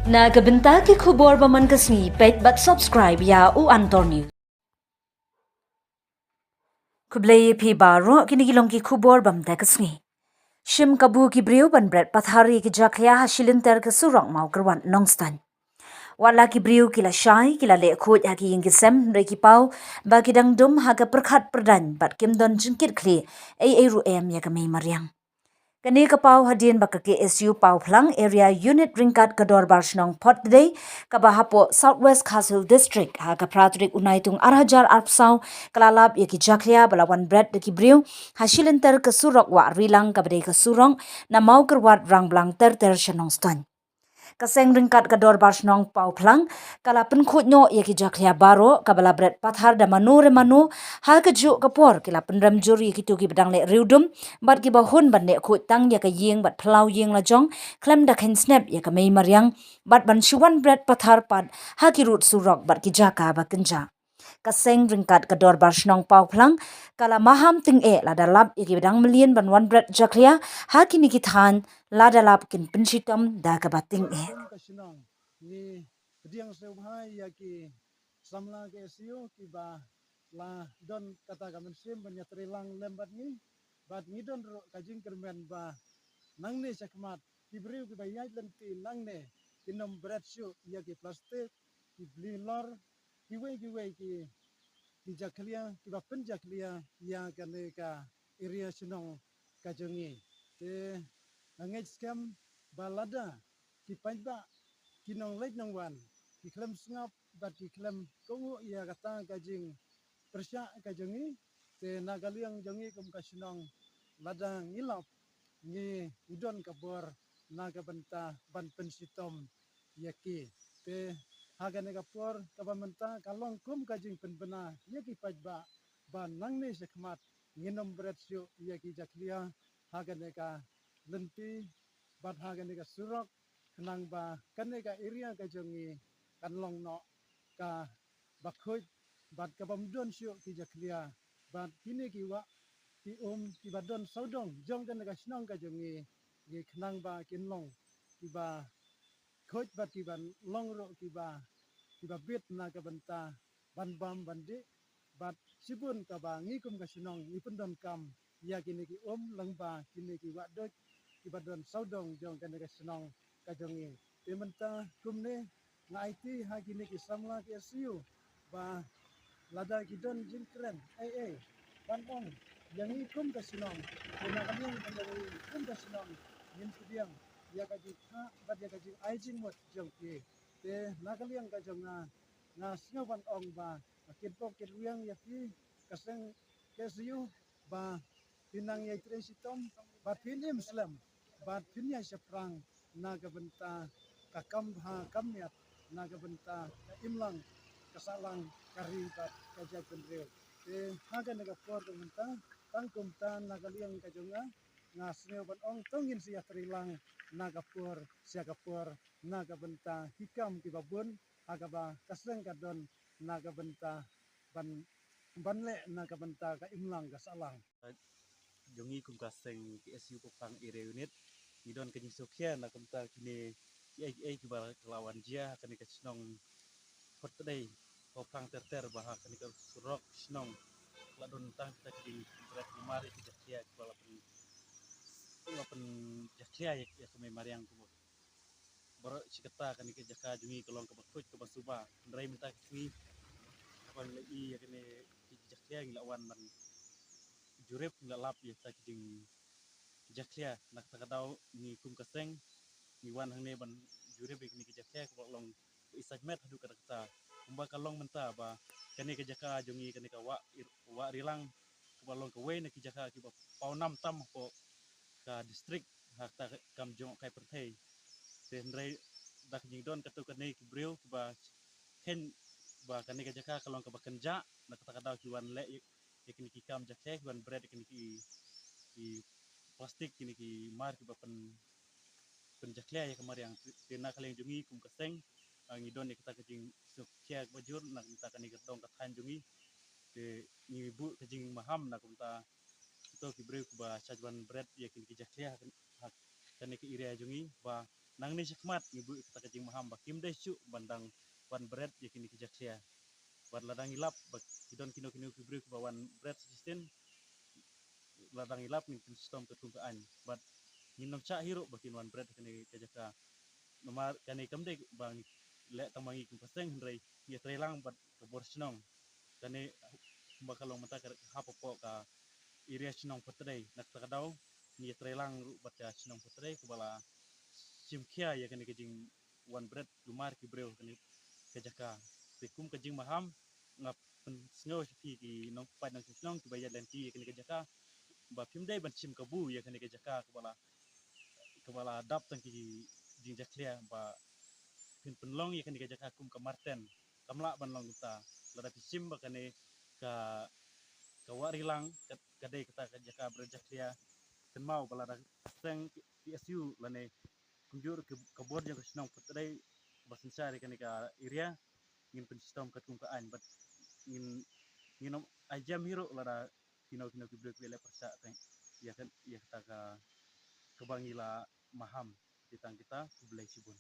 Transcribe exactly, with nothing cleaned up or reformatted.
Na ka bynta ki khubor ba man ka sngi, peit bad subscribe ïa U Antor News. Khublei ïa phi baroh, kine ki long ki khubor ba mynta ka sngi. Shim kabu ki briew ban bret pathar ïa ki jakhlia ha shilynter ka surok Mawkyrwat Nongstoiñ. Wat la ki briew ki la shai, ki la leh khuid ha ki ïing ki sem, hynrei ki paw ba ki dang dum ha ka pyrkhat pyrdaiñ bad kim don jingkit khlieh ei ei ruh em ïa ka mei mariang. Kane ka paw hadien ba ka K S U Pawphlang Area Unit ryngkat ka Dorbar Shnong Phottdei kaba hapoh South West Khasi Hills District ha ka phra tarik u Naitung ar hajar arphew saw ka la lap ïa ki jakhlia ba la wan bret da ki briew ha shilynter ka surok Wah Rilang kaba dei ka surok na Mawkyrwat Rangblang ter ter sha Nongstoiñ. Ka seng ryngkat ka Dorbar Shnong Pawphlang ka la pynkhuid noh ïa ki jakhlia baroh kaba la bret pathar da mano re mano. Ha kajuh ka por ki la pynrem jur ïa kito kiba dang leh riewdum bad kiba hun ban leh khuid tang ïa ka ïing bad phyllaw ïing la jong, khlem da kheiñ snep ïa ka mei mariang bad ban shu wan bret pathar pat ha ki rud surok bad ki jaka ba kynjah. Ka seng ryngkat ka Dorbar Shnong Pawphlang ka la maham tyngeh lada lap ïa kiba dang mlien ban wan bret jakhlia ha kine ki thaiñ, lada lap kin pynshitom da kaba tyngeh. Kum ka shnong, ngi pdiang sngewbha ïa ki samla K S U kiba la don kata ka mynsiem ban ïatreilang lem bad ngi, bad ngi don ruh ka jingkyrmen ba nangne shakhmat ki briew kiba ïaid lynti nangne kin ym bret shuh ïa ki plastik, ki bli lor, kiwei kiwei ki, ki jakhlia, kiba pynjakhlia ïa kane ka area shnong ka jong ngi. Te nga ngeit skhem ba lada ki paidbah, ki nongleit nongwan, ki khlem sngap bad ki khlem kohnguh ïa kata ka jingpyrshah ka jong ngi, te na ka liang jong ngi kum ka shnong, lada ngi lap, ngi, ngi don ka bor na ka bynta ban pynshitom ïa ki. Te ha kane ka por kaba mynta ka long kum ka jingpynbna ïa ki paidbah ba nangne shakhmat ngin ym bret shuh ïa ki jakhlia ha kane ka lynti bad ha kane ka surok, khnang ba kane ka area ka jong ngi kan long noh kaba khuid bad kaba ym don shuh ki jakhlia bad kine ki wah ki um kiba don sawdong jong kane ka shnong ka jong ngi, ngi khnang ba kin long kiba khuid bad kiba long ruh kiba, kiba bit na ka bynta ban bam ban dih, bad shibun kaba ngi kum ka shnong ngi pyndonkam ïa kine ki um lyngba kine ki wah duid kiba don sawdong jong kane ka shnong ka jong ngi. Te mynta kumne nga aiti ha kine ki samla K S U ba lada ki don jingkren ei ei ban ong ïa ngi kum ka shnong, te na ka liang ka jong ngi kum ka shnong ngin pdiang ïa ka jingthah bad ïa ka jingai jingmut jong ki. Te na ka liang ka jong nga, nga sngew ban ong ba ka kitbok kitwiang ïa phi ka seng K S U ba phin nang ïai trei shitom bad phin im slem bad phin ïai shaphrang na ka bynta ka kam bha kam miat, na ka bynta ka imlang ka sahlang ka ri bad ka jaitbynriew. Te ha kane ka por ka mynta tang kumta na ka liang ka jong nga, nga sngew ban ong to ngin sa ïatreilang na ka por sha ka por na ka bynta ki kam kiba bun ha kaba ka seng ka don na ka bynta ban, ban leh na ka bynta ka imlang ka sahlang. Jong ngi kum ka seng K S U Pawphlang Area Unit ngi don ka jingsngewkhia na ka bynta kine kiei kiei kiba ka la wan jia ha kane ka shnong Phottdei, Pawphlang ter ter, ba ha kane ka surok shnong la don tang kita ki jingbret bymar ïa ki jakhlia kiba la pyn, la pynjakhlia ïa, ïa ka mei mariang kumba baroh shi katta. Kane ka jaka jong ngi ka long kaba khuid kaba suba, hynrei mynta ka sngi haba ngi la ïohi ïa kane ki jakhlia ngi la wan ban jurip, ngi la lap ïa kita ki jingjakhlia. Na kata ka daw ngi kum ka seng ngi wan hangne ban jurip ïa kine ki jakhlia kaba long ba i sait met haduh katta katta. Kumba ka long mynta ba kane ka jaka jong ngi, kane ka Wah Ir-, Wah Rilang, kaba long kawei na ki jaka kiba pawnam tam hapoh ka district ha kata ka kam jngohkai pyrthei. Te hynrei da ka jingdon katto katne ki briew kiba kheiñ ba kane ka jaka ka long kaba kynjah, na kata ka daw ki wan leh ïa, ïa kine ki kam jakhlia, ki wan bret ïa kine ki, ki plastik, kine ki mar kiba pyn, pynjakhlia ïa ka mariang. Te, te na ka liang jong ngi kum ka seng, ah, ngi don ïa kata ka jingsngewkhia kaba jur na ka bynta kane ka dong ka thaiñ jong ngi. Te ngi buh ka jingmaham na ka bynta kito ki briew kiba shait wan bret ïa kine ki jakhlia ha, ha kane ka area jong ngi ba nangne shakhmat ngi buh kata ka jingmaham ba kim dei shuh ban dang wan bret ïa kine ki jakhlia. Bad lada ngi lap ba ki don kino kino ki briew kiba wan bret shisien, lada ngi lap ngin pynshitom katkum ka aiñ. Bad ngin ym shah hi ruh ba kin wan bret kane ka jaka. Namar kane kam dei ba ngi leh tang ma ngi kum ka seng, hynrei ngi ïatrei lang bad ka bor shnong. Kane kumba ka long mynta ka hap hapoh ka area shnong Pyrthdei, na kata ka daw ngi ïatrei lang ruh bad ka shnong Pyrthdei kaba la shim khia ïa kane ka jingwan bret kulmar ki briew kane ka jaka. Te kum ka jingmaham nga pynsngew sha phi ki nongpaid nongshong shnong kiba ïaid lynti ïa kane ka jaka ba phim dei ban shim kabu ïa kane ka jaka kaba la, kaba la dap tang ki jingjakhlia, ba phin pynlong ïa kane ka jaka kum ka marten. Kam lah ban long kumta. Lada phi shim ba kane ka, ka Wah Rilang ka, ka dei kata ka jaka bret jakhlia, kynmaw ba lada seng P S U lane kumjuh ka, ka bor jong ka shnong Pyrthdei ba synshar ïa kane ka area, ngin pynshitom katkum ka aiñ bad ngin, ngin ym ai jem hi ruh lada kino kino ki briew kiba leh pyrshah teng ïa ka, ïa kata ka, kaba ngi la maham. Te tang kita, khublei shibun.